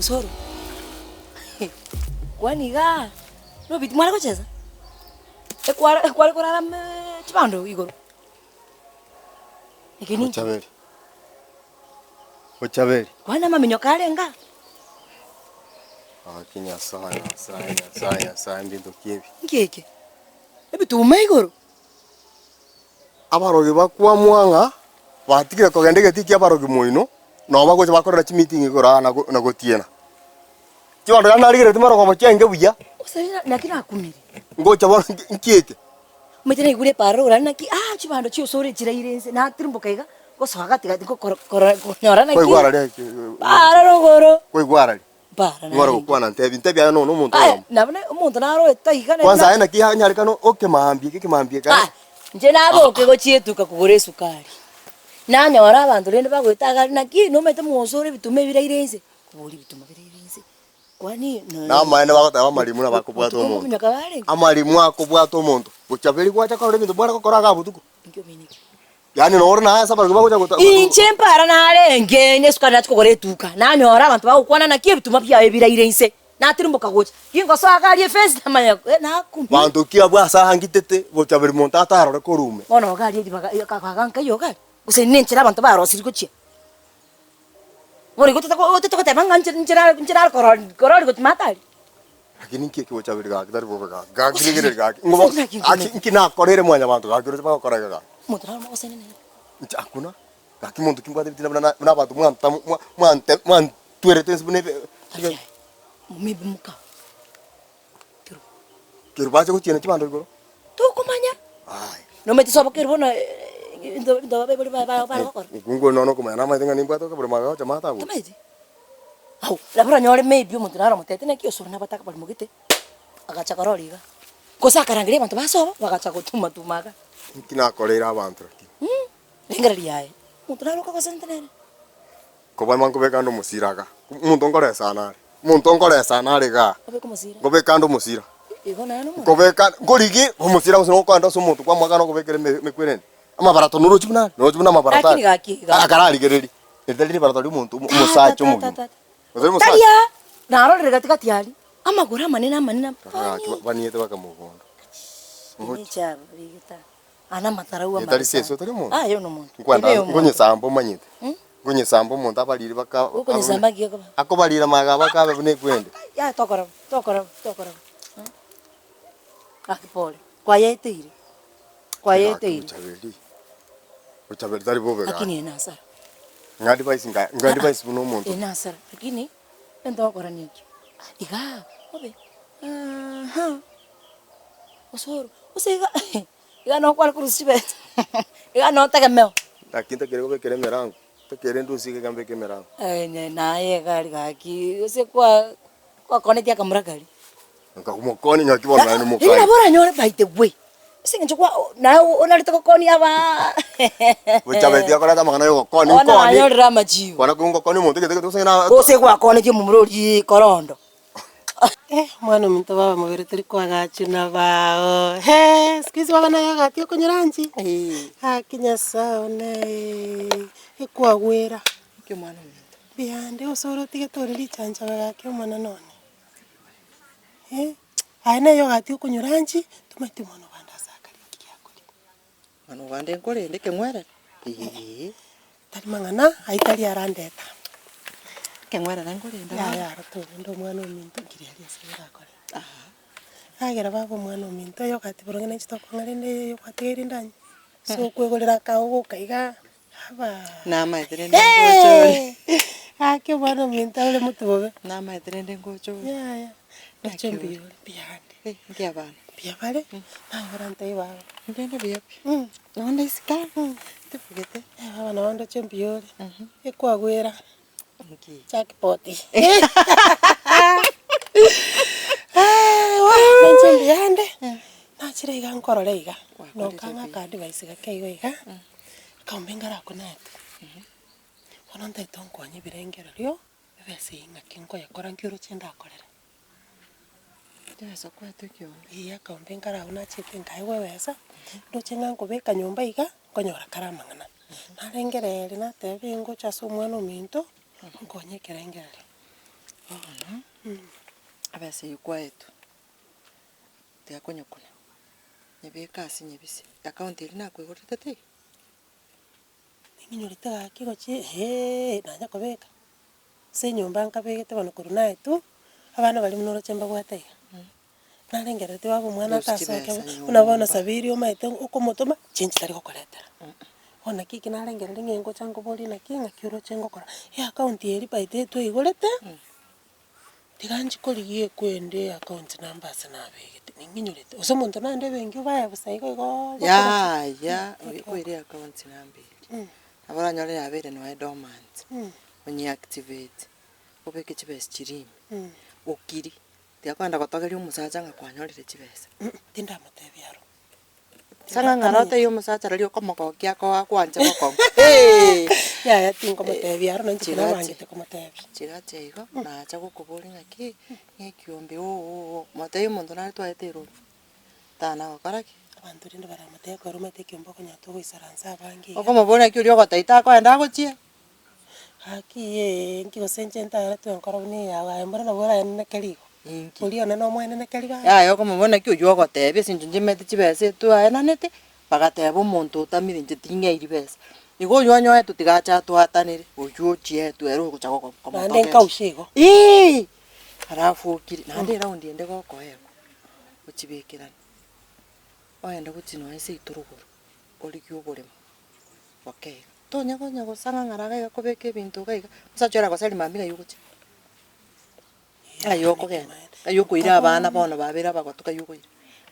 Osoro, kwani igaa nobiti mware gochesa? Ekware ekware korara ime chibando igoro? Eke ninki? Bochaberi, bochaberi. Kwani amaminyoko arenge aa? Gaki Nyasaye, Nyasaye, Nyasaye, Nyasaye mbinto ki ebi? Nki eke? Ebituma igoro? Abarogi bakwamua ng'a batigire kogenda egetii ki'abarogi moino, nabo bagocha bakorera chimeeting igoro aa na na gotiena. Chibando yaani narigereretie marogoba chiaenge buya, Gose naki nakumire. ngocha bono nki nki eke? Omanyete naigure epararo orare naki ah chibando chiosore chiraire inse natirimboka iga, gosoa gati gati ngokoro koro konyora naki Kwaigwa arari ake para rogoro. Kwaigwa arari? Para Nigo ore narenge. gokwana ntebi, ntebi aye nonya omonto Aya, oyomo. nabo na omonto naroete iga naende Kwanza na aye naki yanyarekana okemaambia eke ekemaambia eke Ah, inche naboke gochia etuka kogora esukari, nanyora abanto rende bagoeta iga aria naki nomanyete mwosore ebituma ebiraire inse, koboria ebituma biraire inse, kwani no Namaene bagoteba amarimo nabo akobwata botuko omonto. nkominyoka barenge? Amarimo akobwata omonto, gochaberi gwacha korora ebinto mware gokora igaa botuko. Inki omineke? Yaani noro naye ase abarogi bagocha gota Inche mpara narenge nesukari nachia kogora etuka, nanyora abanto bagokwana naki ebituma biaye biraire inse, natirimboka gocha, gingosoa iga aria efensi namanya nakumia. Banto ki abwo ase aangitete gocha buri monto atarore korwa ime. Bono iga aria ribaga kaga nkaiyo iga aria, gose nenchera abanto barosirie gochia. Bono igo otete goteba ng'a nche nchera nchera are korori korori gochia maate aria. Lakini nki eke gochaberi gaki tari bobe gaki gaki rigereria gaki ngoba gaki nki nakoreire mwanyabanto gaki oroche bagokora iga gaki. Omonto naro mogosene nere. Inche hakuna gaki monto ki mbwate ebitina buna na buna abanto mwanta mwa mwante mwantwerete inse buna ebe Tari aye, maybe mokao. Kerubo. Kerubo bache gotiena chibando igoro. Tokomanya. Aya. Nomanyete sobo kerubo buna ebinto ebinto abaibori baye bare gokora. Mokungu oyo nonya okomanya namanyete ng'a nimbwate okobori magagocha maate agwo. Tomaeti? Au, nabo oranyore maybe omonto naro omotebete naki osoro nabwate akabarimo gete, agacha korora iga. Gose akarangeria abanto ba sobo, bagacha gotuma tuma iga. Nki nakoreire abanto lakini? Rengereria aye, omonto naro okogosente nere. Kobua nkobeka ande omosira iga, omonto nkoresana are, omonto nkoresana are igaa, Obeke omosira. nkobeka ande omosira. Igo naye nomonto. Nkobeka, nkorigi omosira gose nokoenda ase omonto kwamoakana okobekera eme emekwerende. Amabarato norochi buna are, norochi buna amabarato Lakini are. gaki iga. Akararigereria, eri tari ribarato ria omonto omo omosacha omogima. Tata, tata, Gose omosacha. Tari aa, narorire gati gati aria, amagoro amanene amanene Gaki apani. baniete baka mogondo. Inche aba rigete aa. Aya namatarau Tari amabe seso sana. tari omonto. Aye nomonto. Nkwenda Ebe omonto. nkonyesamba omanyete. Nkonyesamba omonto abarire baka Okonyesamba nki okoba? Akobarira maega bakabe buna ekwende. Yaya tokora bo, tokora bo, tokora bo. Gaki pole, kwayeteire, kwayeteire. Bochaberi, bochaberi tari bobe gaki. Lakini eye nasara. Ng'a advice nga ng'a advice buna omonto. Eye nasara, lakini egento ogokora neki, igaa obe ahaa. Osoro, gose iga iga noo kware korusia chibesa iga noo otegemeo. Naki ntakere kobekera emerango, ntakere ndusie iga mbeke emerango. Onye naye iga aria gaki gose kwa gwakonetie akamura karia. Nkamokonia ng'aki bono naende Riria mokani. nabo oranyore by the way, ase eng'encho kwa naye onarete gokonia abaa Gochabeti akoreta amang'ana ya ogokonia, Bono nkonie. wanyorire amachibu. Kwana ngokonia omonto egento gete gose na Gose gwakonetie omomura oria korondo. Eh, omwana ominto baba mobere tori koagachwa na bao hee, siku hizi baba naye agati okonyora nchi, gaki Nyasaye one eeh, ekwagwera. Naki omwana ominto? Mbuya ande gose ore otigete ore richanchabe gaki omonene one, eh, aye naye ogati okonyora nchi, tomanyeti omwana obande ase akare nki giakoria. Omwana obande nkorende ekeng'werere? Eeh. Tari mang'ana, ayio tari arandeta. Ekeng'werere nkorende bono. Yaya aro torende omwana ominto nkeri aria ase orakore. Ekagera baba omwana ominto oyo ogati boronge nainche tokong'a rende eye gwatigaire ndanywe, ase okoegorera akago goka igaa, abaa. Namaete rende ngocha ore. Gaki omwana ominto ore motwe bobe. Namaete rende ngocha ore. Yaya, Naki ndoche ore? mbuya ore, mbuya ande. Eh, nki abana? Mbuya bare, naye orantebie baba. Mbende buya pi, nonye ndaisike aa, tibugete. Baba nabo ndoche mbuya ore, ekwagwera Nki? jackpot. Ninche mbuya ande, nachire iga nkorora iga, nokang'a aka advice gake igo iga, akaombe nkarakonaete, bono ntaete onkonye ebirengererio, ebesa eye ng'aki nkoyekora nki oroche ndakorere. Ebesa kwaetwe ekeombe. Eeh akaombe nkare abwo nachete nkaegwa ebesa, ndoche ng'a nkobeka nyomba iga, nkonyora kare amang'ana. Narengereria nateba eh ngocha ase omwana ominto, nkonye ekerengererio. Bono, ebesa eywo kwaetwe, tiga konyokuna, nyebeke ase nyebise, account eria nakoigorerete teiyo? Ning'inyorete gaki gochia eeh nanya kobeka, ase enyomba nkabegete bono korwa naetwe, abana baria buna oroche mbabwate iga, narengereretie baba omwana Rusia atasoke chibesa buna bono nyomba. Sabiri omanyete okomotoma, chinche tari gokoretera. Bono naki eki narengereria ng'a ngocha nkoborie naki ng'aki oroche ngokora, eaccount eria by the way twaigorete. Tiga nchie korigia ekwende account number ase nabegete, ning'inyorete, gose omonto naende ebenki obae bosa igo igoo Yaya, oigwere account number eria, nabo oranyore yabeire noe dormant, onyeactivate, obeke chibesa chiria ime, okiri, tiga kogenda gotogeria omosacha ng'a kwanyorire chibesa. Tindamotebia aro. Sang'ang'ara otebie omosacha riria okomogokia akoa akwanche bokong'u eeh. Yaya tinkomotebia aro nainche Chigache. tinabangete komotebia. Chigache igo, nacha gokoboria ng'aki, ng'ekiombe oo oo oo, motebie omonto nare twaete eroom, tana gokora ki? Abanto rende baramotebie ekero omanyete ekiombe okonyora togoisaransa abange iga. Okomoboria naki oria ogotebi takoenda agochie. Gaki ee, nki gose inche ntaeretwe enkoro buna eyago aye mboro nabo oraeneneke rigo? Inki? Oria one nomoeneneke rigo aye? Yaya okomoboria naki oywo ogotebia ase eng'encho nchimete chibesa etwaenanete, bagateba omonto otamire inche ting'eiri besa. Igo oywo onyoetwe tiga ache atwatanere, oywo ochietwe ere ogocha goko Naende komotogeria. nkausha igo. Eeh! Alafu okire, naende eraundi ende gokoegwa, ochibekeranie, ogende gochia nonya seito rogoro, origie oboremo, bokeigo. Tonya konya gosang'ang'ara iga iga kobeka ebinto iga iga, omosacha ore agoseri mambia ng'ai ogochia? Ng'ai okogenda? Ng'ai okoira abana bono babere abagotu ng'ai okoira?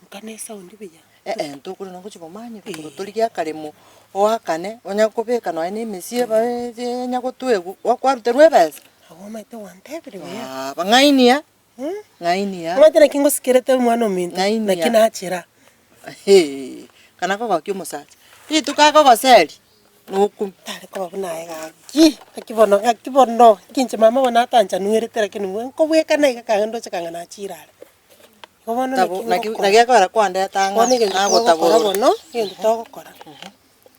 Nka na esaundi buya. Eh ntokore nogochia bomani rogoro torigie akaremo oakane onya kobeka nonya na emesie onya gotwegwa gokwaruterwa ebesa. Abwo omanyete gwantebire buya. Baba ng'ainia, ng'ainia. Omanyete naki ngosikerete omwana ominto, Ng'ainia. naki nachera. Kana kogokia omosacha, rituko akogoseria nokumia. Tari koba buna aye gaki, gaki bono gaki bono, nki inche mama bono atanchanuerete lakini mwe nkobwekana iga kang'e ndoche kang'e nachire are. Igo bono naki Tabu naki ngokora. naki ekogera kwandeta ng'a Bono egento togokora nagotaborora. bono, egento togokora,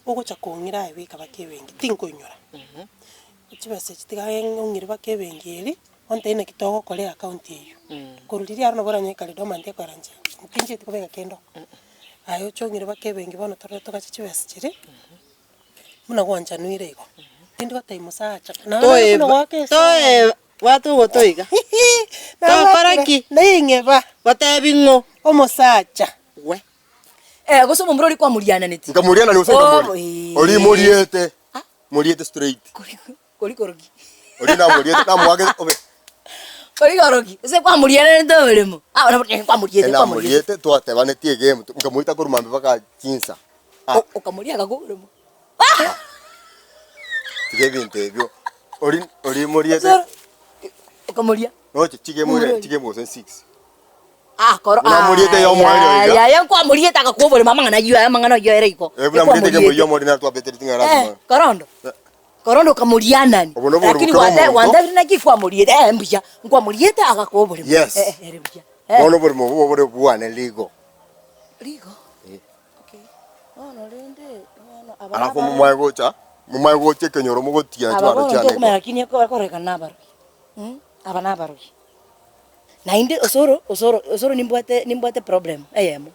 ogocha kong'ira aye beka baka ebenki, tinkoinyora. Chibesa echi tiga ong'ire baka ebenki eria, ontebie naki togokora eaccount eywo. Korwa riria aro nabo oranyore kare dormant ekogera inche tinchieti kobeka kende oo. Aye oche ong'ire baka ebenki bono torore togache chibesa chiria, buna gwanchanuire igo. Tindi gotebia mosacha, naende buna Toeba goaka esabu. toeba bwata ogoto iga, tokora ki? Naing'eba. Gotebi ng'o? Omosacha. We. Eh, gose omomura oria kwamoriananeti. Nkamorianani gose Oh, nkamori. eh. Oria moriete. Moriete straight. Korikoroki. Oria namoriete namoake obe. Korikoroki. Ase kwamoriananete oboremo. Ah, nabo eh, kwamoriete, kwamoriete. Enamoriete twatebanetie egame nkamoita korwa mambia mpaka chinsa. Ah. Okamoria agakwa oboremo. Tiga ebinto ebio. Ori ori moriete. Okamoria. Noche chigame ore chigame gose six. Ah, koro Buna moriete ah, yomoerio iga. yaya nkwamoriete agakwa oboremo amang'ana ayio aya amang'ana ayio ere igo. Eh, buna moriete egame oyio omori naro twabetereti ng'a Eh, lazima. korondo. Eh. Korondo okamorianani. Obo nobwo Lakini oboremo gwate kera omonto. gwantebire naki kwamoriete eh mbuya. Nkwamoriete agakwa oboremo. Yes. Eh, eh, ere buya. Eh. Bono oboremo obwo bore bwane rigo. Rigo? Eh. Okay. Bono rende, bono aba Alafu nabare. momae gocha, momae gocha ekenyoro mogotiana Aba chibando bono chiane igo. ntokomanya lakini ekorekana nabarogi. Mh, aba nabarogi. Naende osoro, osoro, osoro nimbwate nimbwate problem eyemo.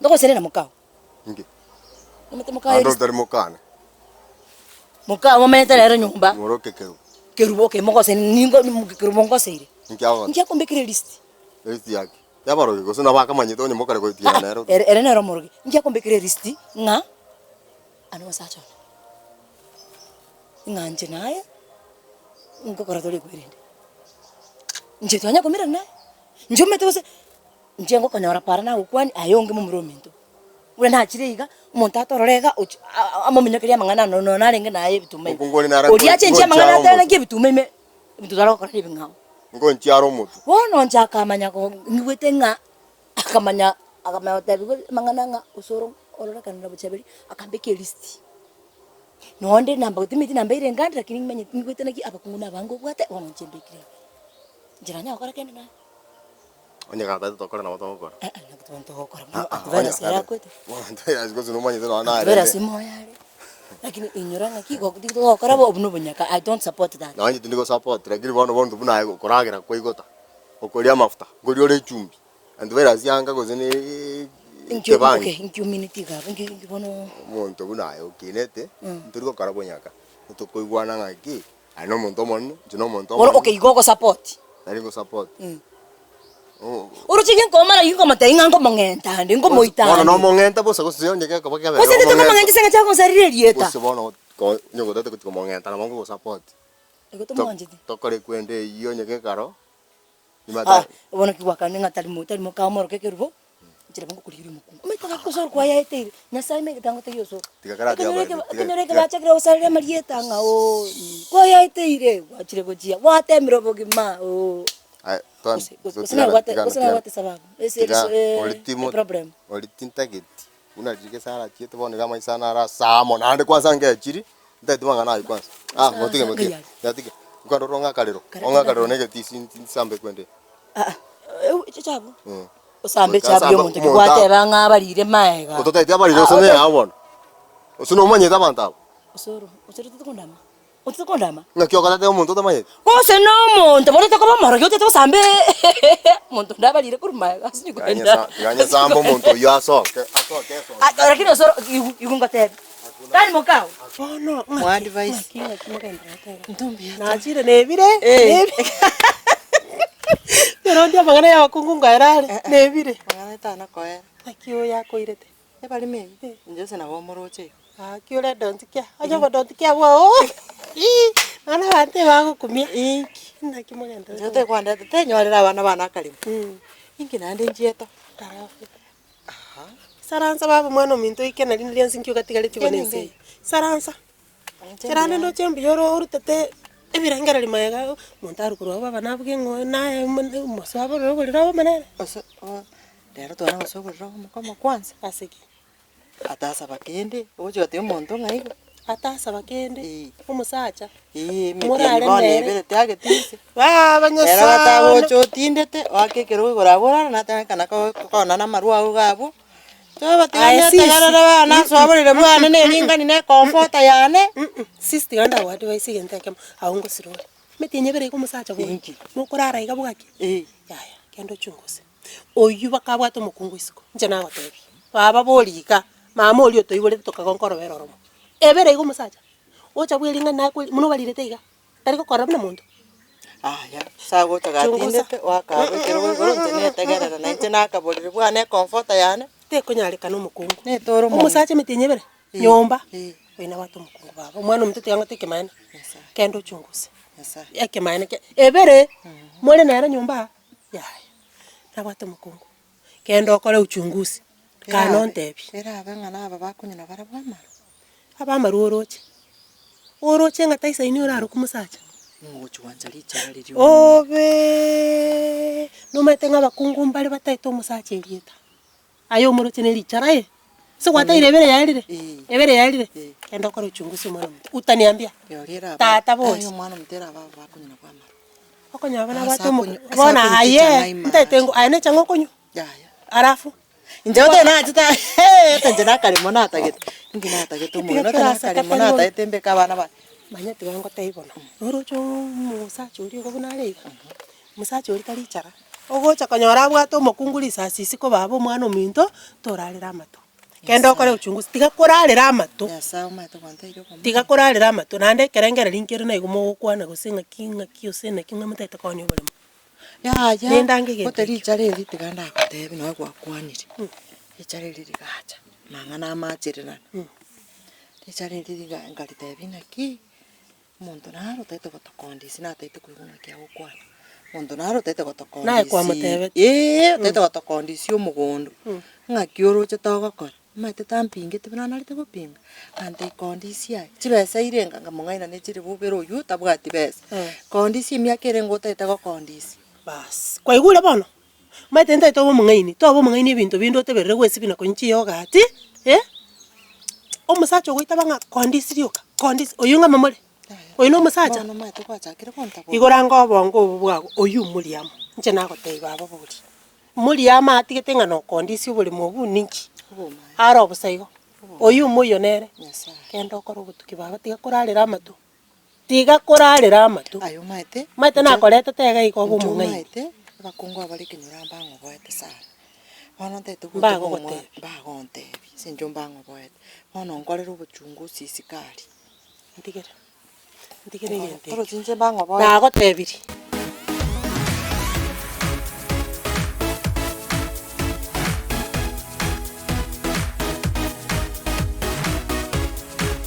Ntogosenena mokao. Inki? Omanyete mokao Naende eri otari mokane. mokao momanyete nere nyomba. Moroke kerubo. Kerubo okay mogose ningo kerubo ngoseire. Inki agoteba? Inki akombekera elist? Elist yaki? Yabarogi gose nabo akamanyete onye mokare gotiana Aa nere. ere ere nere omorogi. Inki akombekera elist ng'a ane omosacha one. Ng'a inche naye, nkokora tore kwerende. Inche twanya komerana naye, inche omanyete gose, inche ngokonyora para nagokwania aye onge momura ominto. Buna nachire iga, omonto atorore iga ochi amominyokerie amang'ana ano nonya narenge naye ebituma ime. Okongo ore nare Oria achenchie amang'ana ngonchiare atebe omotu. naki ebituma ime, ebinto tware gokora nebing'ao. Ngonchiare omotu. Bono inche akamanya go ng'igwete ng'a akamanya akamanya gotebiwa amang'ana ng'a osoro ororekane na bochaberi, akambeka elist. Nonde namba timanyeti namba ere engande lakini nimanyeti nigwete naki abakungu na abange obwate bono inche mbekire iga. Inche nanyare gokora kende naye. Onye gatagete tokore nabo togokora. Eh eh nabo togokora Ah, ah, antivirus onye ere akwete. Antivirus gose nomanyete nonya naye Antivirus rende. moyo are. Lakini inyora ng'aki igo togokora bo obwo na obonyaka, I don't support that. Nonye tindi go support lakini bono bonto buna aye gokoragera kwaigota, okoria amafuta, nkoria ore echumbi, antivirus yanga gose ne Inki ekebangi. okay, inki omineti iga abwo, inki inki bono. Omonto buna aye okinete, ntori gokora bonyaka, ntokoigwana ng'aki, aye na omonto omonene, inche na omonto Bono omonene. okay igo ogo support. Nari ngo support. Oroche ginkomara ginkomotebia ng'a nkomong'enta ande, nkomoita Bono ande. nomong'enta bosa gose onye gekoba kebere Gose intete omong'enta. komong'enta ase eng'encho agonsarire erieta. Gose bono ko onye gotete gochia komong'enta nabo nkogo support. Igo tomwancheti. Tokore kwenda eyio onye gekaro, Ah, bono ki gwakane ng'a tari mo tari moka omoroke ekerubo, nchera bo ngokorigeria omokungu. Omanyete ng'a gose orokwayaeteire, Nyasaye omanyete tangotebia osoro. Tiga karatiga Ekenyoro abaremi, eke tiga- ekenyoro eke tiga- bachakire gosareria amarieta ng'a ooh kwayaeteire, gwachire gochia, gwatemire obogima ooh. Aye, twan- Gose gose so gose tigana- nabwate tigana- gose tigana. nabwate sababu ase Tiga, ase ori timo- eproblem. ori tintageti, buna riria gese arachiete bono iga amaiso ane ara ase amo naende kwanza ngechiri, ntagete mang'ana aywo kwanza. Ah, Asa- motige asa motige, ngaiyo aria. tiga nkarora ong'akarero, Kare- ong'akarero na egetisi nsambe kwende. Ah ah, echabu. Osambe Goika echabu asambe y'omonto ki omonto gwateba ng'a abarire maega. Ototaeti abarire Ah, ase ote- neyao bono, gose nomanyete abanto aba? Osoro, osoro otete kondama, otete kondama. Ng'aki ogotateba omonto otamanyeti? Gose na omonto bono otakoba omorogi otete gosamba omonto onde abarire korwa maega ase Tiga kogenda. nyesa- tiga nyesambe omonto oyio asoke, asoke esoke. Ah, lakini osoro igu igu ngotebe, tari mokao. Bono ng'aki Mwadvise. ng'aki ng'aki mogendererete iga? Ntombuya to. Nachire nebire, Eh. nebire Ekero ndie amang'ana ya abakungu nkoera are, nebire. Mang'ana etana koera. Naki oyo akoirete. Ebarimo eyio, inche ase nabo omoroche igo. Gaki ore don't care, onye obo don't care bwao ii, bono abanto ebagokumia inki, naki Inche mogendererete. tekwandete, tenyorera abana bane akarimo. Inki naende nchiete oo. Alafu, saransa baba omwana ominto oike nari rionsi nki ogatigaretie bono ense eye, saransa. Ekero ande ndoche mbuya ore orutete ebirengererio magega, omonto arwe korwa abwo baba nabuge ng'o naye omoso aborere oborere obo omonene. Ase o rero twana gose oborere obomo kwanza. Ase ki? Atasaba kende, ogochi gotebia omonto ng'a igo. Atasaba kende, Eeh. omosacha, Eeh, emetienyi morare bono nere. eberete agete inse. Baba Ero Nyasaye one. gatagocha otindete, oake ekerogo igoro abwo orare natebe kana ko kona na amarwa ago iga abwo. Aye sis. Tobategerere bana ase oborere bwane na eringani na ecomforter yane. Sis tiga ndago advise egento ekemo, agwo ngosira ore. Emetienyi ebere iga omosacha bwoye, Inki? mokorara iga bwaki? Eh. Yaya, genda ochunguse. Oywo bakabwate omokungu isiko, inche nagotebia, baba boria iga, mama oria otoiborete tokagonka orobere oromo. Ebere iga omosacha, ocha bwa eringani nakweri buna obarirete iga. Tari gokorora buna monto. Aya, ase agocha gatindete, oaka ekerogo igoro inche netegerera na inche nakaborire bwane ecomforter yane. Tekonyarekana omokungu. Netore omonto. Omosacha emetienyi ebere, Eh, nyomba, eh. oyo nabwate omokungu baba. Omwana ominto tiga ngote ekemaene, Nyasae. kende ochunguse. Nyasae. Ekemaene ke ebere, more nere nyomba aa, yaya, nabwate omokungu. Kende okore uchunguzi, kaa nontebie. Erabe ng'a naba bakonywa nabarabwo amarwa. Abamarwa oroche, oroche ng'a taisaini oraroke omosacha. Ng'o ogochi gwancha richara riria Obeeee, nomanyete ng'a abakungu mbare bataete omosacha erieta, aye omoroche ne richara aye, ase gwateire ebere yaerire, Eh. ebere yaerire, Eh. genda okore uchunguzi omwana omonto, utaniambia, Rirorio eraba tata aye bori. omwana omonto eraba aba bakonywa nabwo amarwa. Okonyora buna Ase abwate omo akonywa- ase bono akonywa aye, chichang'a ime ntaete aria. ngo aye ne echang'a okonywa, Yaya. alafu. Inche ote nachete ata inche nakaremo natagete, inki natagete Tiga omogeni ote kerasa nakaremo katari bono. natagete mbeke abana bane. Manya tiga ngotebie bono, noroche omosacha oria igo buna are iga, omosacha oria tari nchara, ogocha konyora abwate omokungu risasi isiko baba omwana ominto, torarera amato. Kende okore uchunguzi, tiga korarera amato. Nyasaye omanyete gwantebirie obomo. Tiga korarera amato, naende ekerengererio nkere na igo mogokwana gose ng'aki ng'aki gose naki ng'a motagete koonia oboremo. Yaya, Rende ange egento gote ekio. richara eri tiga ndagotebie nonya gwakwanire, richara eri rigacha, mang'ana amachererana. Richara eri riga nkaritebia ng'aki, omonto naro otagete gotokondisi natagete koigwa ng'aki agokwana, omonto naro otagete Naye gotokondisi kwamotebetie. eeh, otagete gotokondisia omogondo, ng'aki oroche togokora, omanyete tampingeti buna narete gopinga, agantebia kondisia aye, chibesa irenga nkamong'aina ne chiribu ibere oywo tabwati besa, kondisia emiaka erenge otagete gokondisia. Baas, kwaigure bono? Omanyete ntagete obe omong'aini, toba omong'aini ebinto binde oteberere gwesibia na konywa chiyogati, eh, omosacha ogoitaba ng'a kondisi rioka, kondisi, oywo ng'a momore? Oywo na omosacha? Bono omanyete gwachakire gontaboria. Igoro ange obongo obo bwago, oywo moria amo, inche nagotebia baba boria, moria amo atigete ng'a nokondisia oboremo obwo ninki? Obomaene. Are obosa igo. Oyio omoyio nere, Nyasaye. genda okore obotuki baba tiga korarera amato, tiga korarera amato. Aye omanyete, Omanyete inche nakoretete iga iga obe inche omong'aini. omanyete, abakungu abare ekenyoro mbang'oboete sana. Bono ntagete goteba omwa Mbagogotebia. mbagontebia, ase eng'encho mbang'oboete. Bono nkorere obochunguzi isiko aria. Ntigere, ntigere egento eke. Torochi inche mbang'oboete. Nagotebirie.